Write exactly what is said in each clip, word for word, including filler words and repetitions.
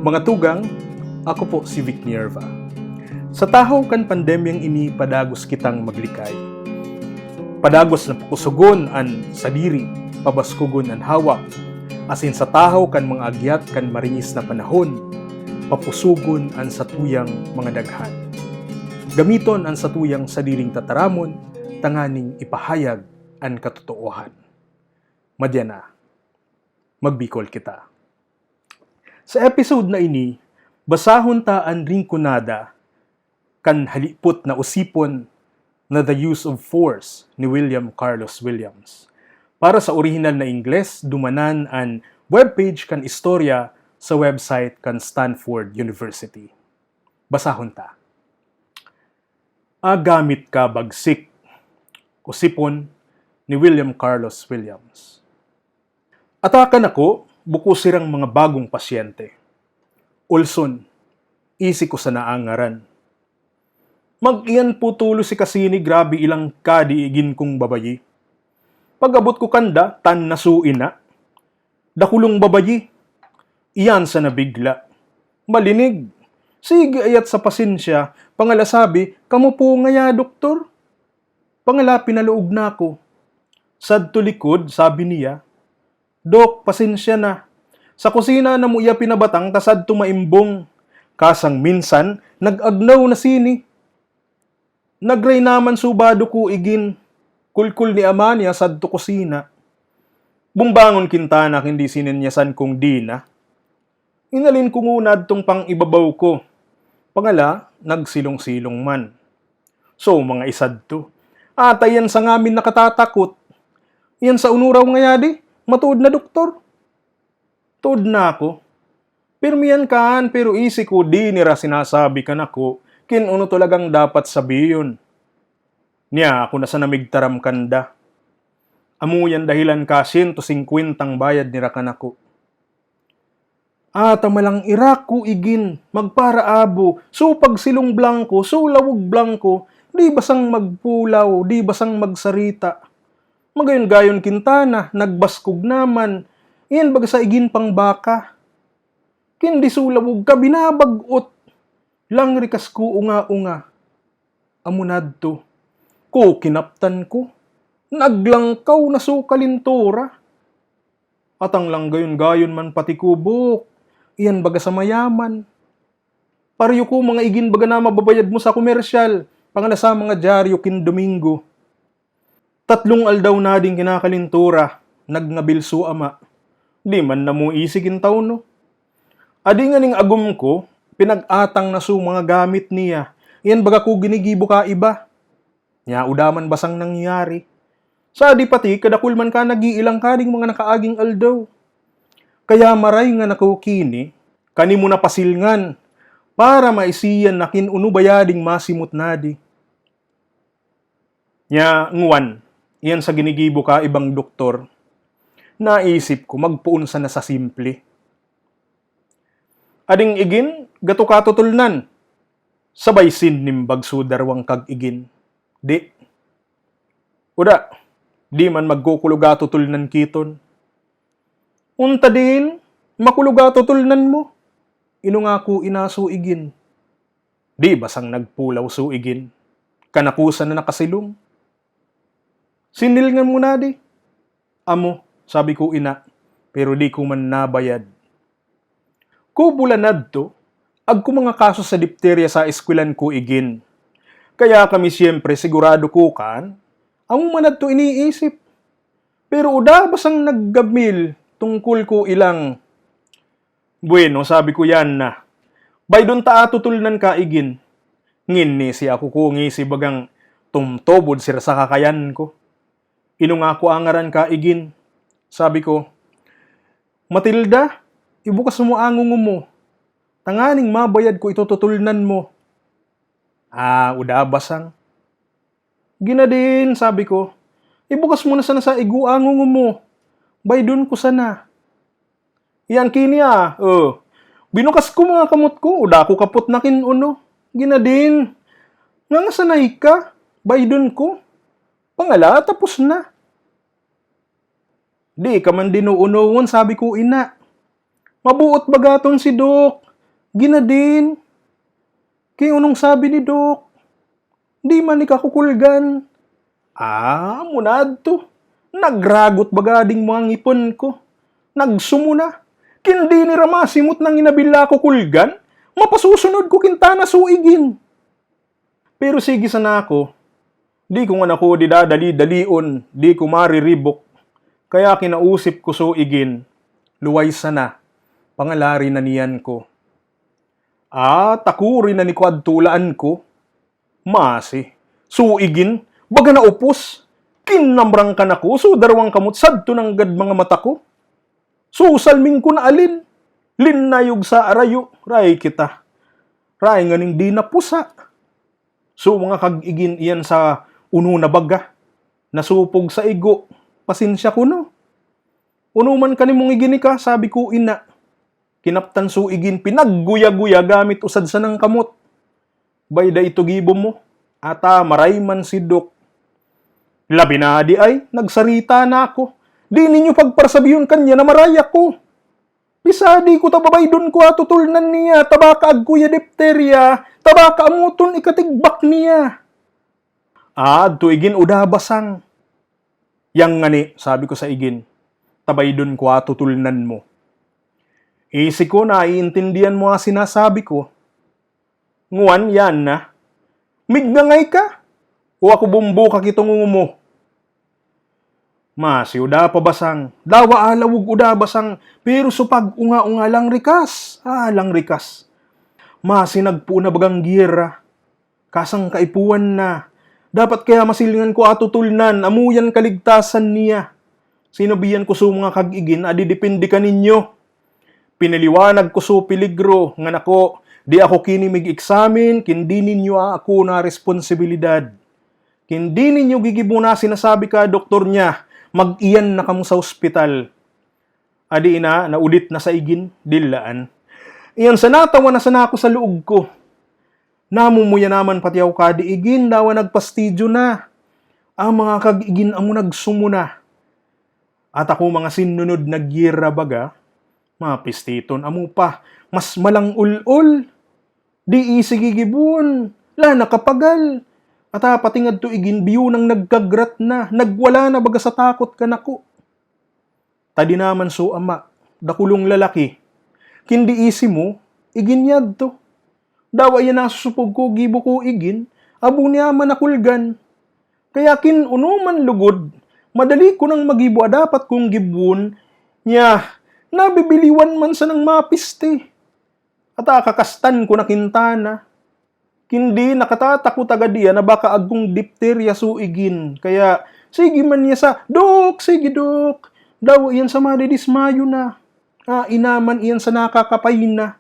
Mga tugang, ako po si Vic Nierva. Sa tahaw kan pandemyang ini, padagos kitang maglikay. Padagos na pakusugon an sadiri, pabaskogon an hawak, asin sa tahaw kan mga agyat kan maringis na panahon, papusugon an satuyang mga daghan. Gamiton an satuyang sadiring tataramon tanganing ipahayag an katotoohan. Madya na, magbikol kita. Sa episode na ini, basahon ta an Rinconada kan halipot na osipon na The Use of Force ni William Carlos Williams. Para sa orihinal na Ingles, dumanan an webpage kan istorya sa website kan Stanford University. Basahon ta. Agamit ka bagsik, osipon ni William Carlos Williams. Atakan ako, buko sirang mga bagong pasyente. Olson, isi ko sana ang ngaran. Mag-iyan po tulo si kasini, grabe ilang kadi igin kong babayi. Pag-abot ko kanda, tan na su ina. Dakulong babayi. Iyan sa nabigla. Malinig. Sige ayat sa pasensya, pangala sabi, "Kamo po ngaya, doktor?" Pangala pinaluog na ako. Sadto likod, sabi niya, "Dok, pasensya na. Sa kusina na mo iya pinabatang ta sadto maimbong. Kasang minsan, nag-agnaw na sini." Nagray naman subado ko igin. Kulkul ni ama niya sadto kusina. Bumbangon kintana kin di sininyasan kong di na. Inalin ko nguna adtong pang-ibabaw ko. Pangala, nagsilong-silong man. So, mga isadto. Ata yan sa ngamin nakatatakot. Yan sa unuraw ngayadi, matuod na doktor. Tuod na ako. Pirmi yan kan, pero isi ko di nira sinasabi kan ako, kin ano talagang dapat sabiyon. Niya, ako na sa namigtaram kanda. Amo yan dahilan ka sento singkwentang bayad nira kan ako. Ata malang irak ko igin, magparaabo, so pagsilong blangko, so lawog blangko, di basang magpulaw, di basang magsarita. Magayon-gayon kintana, nagbaskog naman, iyan baga sa igin pang baka. Kin di so lawog ka, binabag-ot. Langrikas ko unga-unga. Amo nadto. Ko, kinaptan ko. Naglangkaw na so kalintura. Atang lang gayon-gayon man pati kubok. Iyan baga sa mayaman. Pariyo ko mga igin baga na mababayad mo sa komersyal, pangana sa mga dyaryo kin Domingo. Tatlong aldaw na ding kinakalintura, nagngabil so ama. Di man na mo isi kin taw, no? Adi nganing agom ko, pinag-atang na so mga gamit niya. Iyan baga ko ginigibo ka iba. Nya uda man basang nangyari. Sa di pati kadakul man ka nag-iilang ka ding mga nakaaging aldaw. Kaya maray nga nakukini, kani mo napasilngan, para maisiyan na kin uno baya ding masimot nadi. Nya, nguwan, iyan sa ginigibo ka ibang doktor, naisip ko magpoon sana sa simple. Ading igin, gato ka tutulnan. Sabay sin nimbag so darwang kag igin. Di. Uda, di man magkukuluga tutulnan kiton. Unta din, makuluga tutulnan mo. Inong ako inaso igin. Di basang nagpulaw so igin. Kanakusan na nakasilong. Sinilngan mo na di. Amo, sabi ko ina, pero di ko man nabayad. Kubulan adto, agko mga kaso sa dipterya sa eskwelan ko igin. Kaya kami siyempre sigurado ko kan, amo man adto iniisip. Pero uda basang naggamil tungkol ko ilang. Bueno, sabi ko yan na. Baydon ta atutulnan ka igin. Ngin ni si ako ko ngisi bagang tumtubod sira sa kakayan ko. Inong ako angaran ka igin. Sabi ko, "Matilda, ibukas mo ang ngungo mo. Tanganing mabayad ko itututulnan mo." Ah, uda basang. "Ginadin," sabi ko. "Ibukas mo na sana sa igo ang ngungo mo. Baydon ko sana." Iyan kini ah, oh. Binukas ko mga kamot ko, uda ko kapot na kin uno. "Ginadin. Nga nga sanay ka, baydon ko. Pangala, tapos na." "Di ka man dinuunongon," sabi ko ina. Mabuot bagaton si Doc. Ginadin. Ki unong sabi ni Doc? Di man ika kukulgan. Ah, amo na adto. Nagragot baga ding mga ngipon ko. Nagsumo na. Kin di nira masimot nang inabila ko kulgan, mapasusunod ko kin tana suigin. Pero sige sana ako, di ko ngani ako di dadali-dalion, di ko mariribok. Kaya kinausip ko suigin, luway sana, pangalari na niyan ko. Ah, takuri na ni ko adtulaan ko. Masi, suigin, baga naupos. Kinamrang kan ako, so darwang kamot sadto nanggad mga mata ko. Susal ming kun alin, linnayog sa arayo, ray kita. Ray nganing di napusa. So mga kag-igin iyan sa uno na baga, nasupog sa igo, pasensya ko no. Uno man kanimong igin ika, sabi ko ina. Kinaptan so igin, pinagguya-guya gamit usad sanang kamot. Bay da ito gibo mo, ata maray man si Doc. Labi na di ay, nagsarita na ako. Di ninyo pagparasabihon kanya na maray ako. Pisadi ko ta babaydon ko atutulnan niya, ta baka agkuya dipterya, ta baka amuton ikatigbak niya. Aad to igin o dabasang. Yang ngani, sabi ko sa igin, tabaydon ko atutulnan mo. Isi ko na iintindihan mo ang sinasabi ko. Nguan, yan na. Migngangay ka? O ako bumbo ka kitong mo? Masi uda pa basang, dawa alawog uda basang, pero supag unga-unga lang rikas, ah, lang rikas. Masi nagpuon na bagang giyera, kasang kaipuhan na. Dapat kaya masilingan ko atutulnan, amuyan kaligtasan niya. Sinabihan ko sa mga kag-igin, adi depende ka ninyo. Pinaliwanag ko so peligro, nga nako, di ako kini mig-examine, kin di ninyo ako na responsibilidad. Kin di ninyo gigibo na sinasabi ka, doktor niya, mag-iyan na kamo sa ospital. Adi ina, naudit na sa igin, dilaan. Iyan sa natawa na sana ako sa luog ko. Namumuya naman pati ako kadi igin, dawa nagpastidyo na. Ang mga kag-igin amo nagsumo na. At ako mga sinunod na gira baga, mapistiton amo pa, mas malang-ul-ol. Di isigigibon, la nakapagal. At apatingad to igin biyo nang nagkagrat na, nagwala na baga sa takot kanako. Tadi naman so ama, dakulong lalaki. Kin di isi mo, igin yadto. Dawa iyan nasusupog ko, gibo ko igin, abo niya man nakulgan. Kaya kin uno man lugod, madali ko nang magibo a dapat kong gibon, niya, nabibiliwan man sanang mapisti. At akakastan ko na kintana. Kin di nakatatakot agad iyan na baka agkong dipterya so igin. Kaya, sige man niya sa, "Dok! Sige, Dok!" Dawa iyan sa madidismayo na. Ah, inaman iyan sa nakakapay na.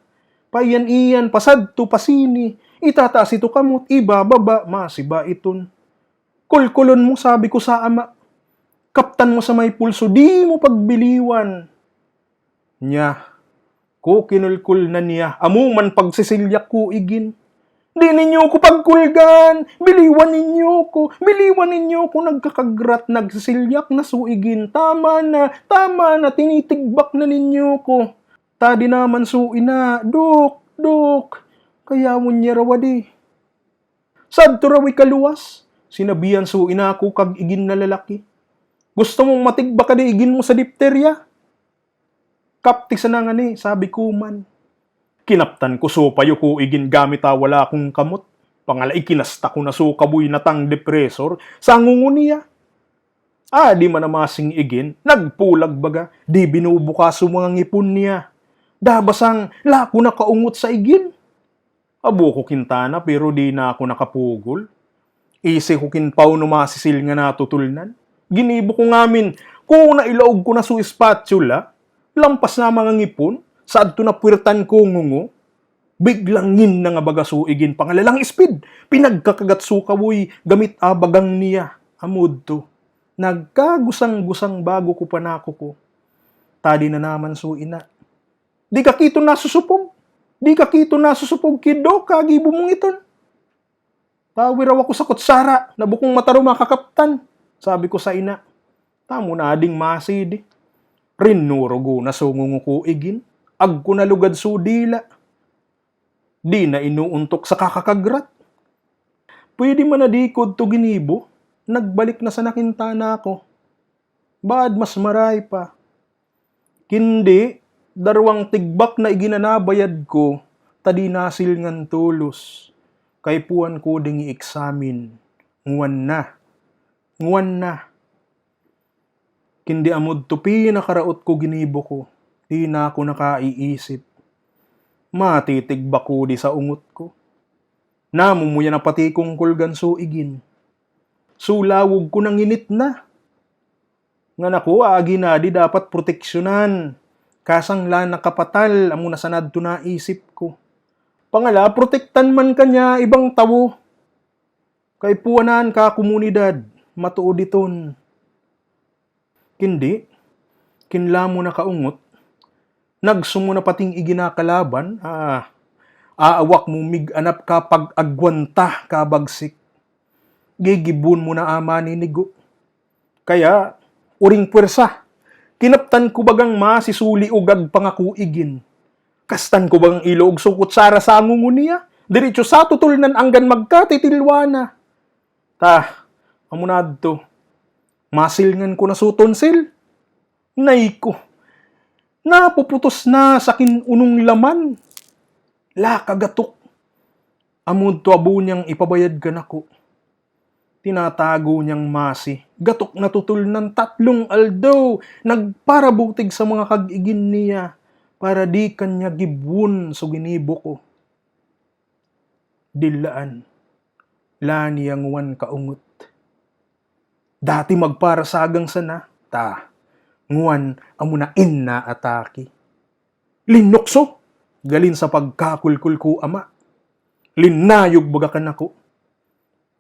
Paiyan-iyan, pasadto, pasini. Itataas ito kamot, ibababa, masiba iton. "Kulkulon mo," sabi ko sa ama. "Kaptan mo sa may pulso, di mo pagbiliwan." Niya, kukinulkul na niya, amo man pagsisilyak ko igin. "Di ninyo ko pagkulgan! Biliwan ninyo ko! Biliwan ninyo ko! Nagkakagrat, nagsisilyak na so igin! Tama na! Tama na! Tinitigbak na ninyo ko!" Tadi naman so ina, "Dok! Dok! Kaya mo niya rawadi." Sadto raw ikaluwas, sinabihan so ina ko kag igin na lalaki. "Gusto mong matigbak ka di igin mo sa dipterya?" "Kapti sana ngani," sabi ko man. Kinaptan ko so payo ko igin gamit a wala akong kamot. Pangala ikinasta ko na so kaboy na tang depresor sa ngungo niya. Ah, di man namasing igin, nagpulag baga, di binubuka so mga ngipon niya. Dabasang, lako na kaungot sa igin. Abo ko kintana, pero di na ako nakapugol. Isi ko kin Pao no masisil nga natutulnan. Ginibo ko ngamin, kuna ilaog ko na so espatula, lampas na mga ngipon, sadto na puwertan ko ngungo. Biglang ngin na nga baga so igin pangalalang speed, pinagkakagat so kaboy, gamit a bagang niya, amudto. Nagkagusang-gusang bago ko panako ko. Tadi na naman so ina. "Di ka kito nasusupog? Di ka kito nasusupog ki Doc, kagibo mong iton?" "Tawi raw ako sa kutsara na bukong matarom makakaptan," sabi ko sa ina. Tamo na ding masidi. Rinurugo na so ngungo ko igin. Agko na lugad so dila. Di na inuuntok sa kakakagrat. Pwede man na di ko to ginibo, nagbalik na sana kintana ko. Baad mas maray pa. Kindi, darwang tigbak na iginanabayad ko, ta di nasil ngan tolos. Kaipuhan ko ding i-examine. Nguan na. Nguan na. Kindi amod to pinakaraot ko ginibo ko. Di na ako nakaiisip. Matitigbak ko di sa ungot ko. Namumuya na pati kong kulgan so igin. Sulawog ko nanginit na. Ngan ako, agi na di dapat proteksyonan. Kasangla nakapatal, amo na sanad to naisip ko. Pangala, protektan man kanya ibang tawo. Kaipuanan ka komunidad, matuod iton. Kindi, kinlamo na kaungot, nagsumo na pating iginakalaban, ah, aawak mo mig-anap ka pag-agwanta ka bagsik. Gigibon mo na ama ninigo. Kaya, uring pwersa, kinaptan ko bagang masisuli o gagpangako igin. Kastan ko bagang ilog so kutsara sa ngungun niya, diretso sa tutulnan anggan magkatitilwana. Ta, amo na adto. Masilngan ko na so tonsil. Nay ko. Napuputos na sa kin unong laman. Laka gatok. Amod to abo niyang ipabayad kan ako. Tinatago niyang masi. Gatok na tutulnan tatlong aldaw. Nagparabutig sa mga kag-igin niya para di kanya gibwon so ginibo ko. Dilaan. Lani ang wan kaungot. Dati magparasagang sana, ta, nguan amo na in na atake. Linukso, galin sa pagkakulkul ko ama. Linayog baga kan ako.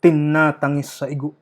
Tinatangis sa igo.